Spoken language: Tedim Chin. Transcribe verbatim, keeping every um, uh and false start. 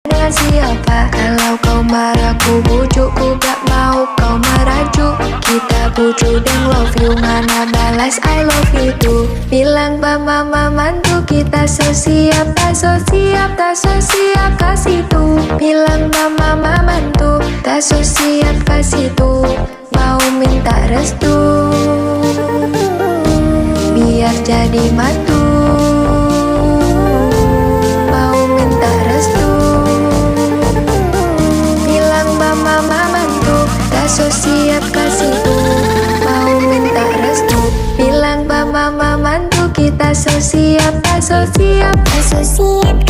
Dengan siapa? Kalau kau marah ku bujuk, ku gak mau kau merajuk. Kita bujuk deng love you, ngana balas I love you too. Bilang ba mama mantu, kita so siap, ta so siap, ta so siap ka situ. Bilang ba mama mantu, ta so siap ka situ. Mau minta restu biar jadi mantu. Mau minta restu. Bilang ba mama mantu, ta so siap ka situ. Mau minta restu. Bilang ba mama mantu, kita so siap, ta so siap, ta so siap.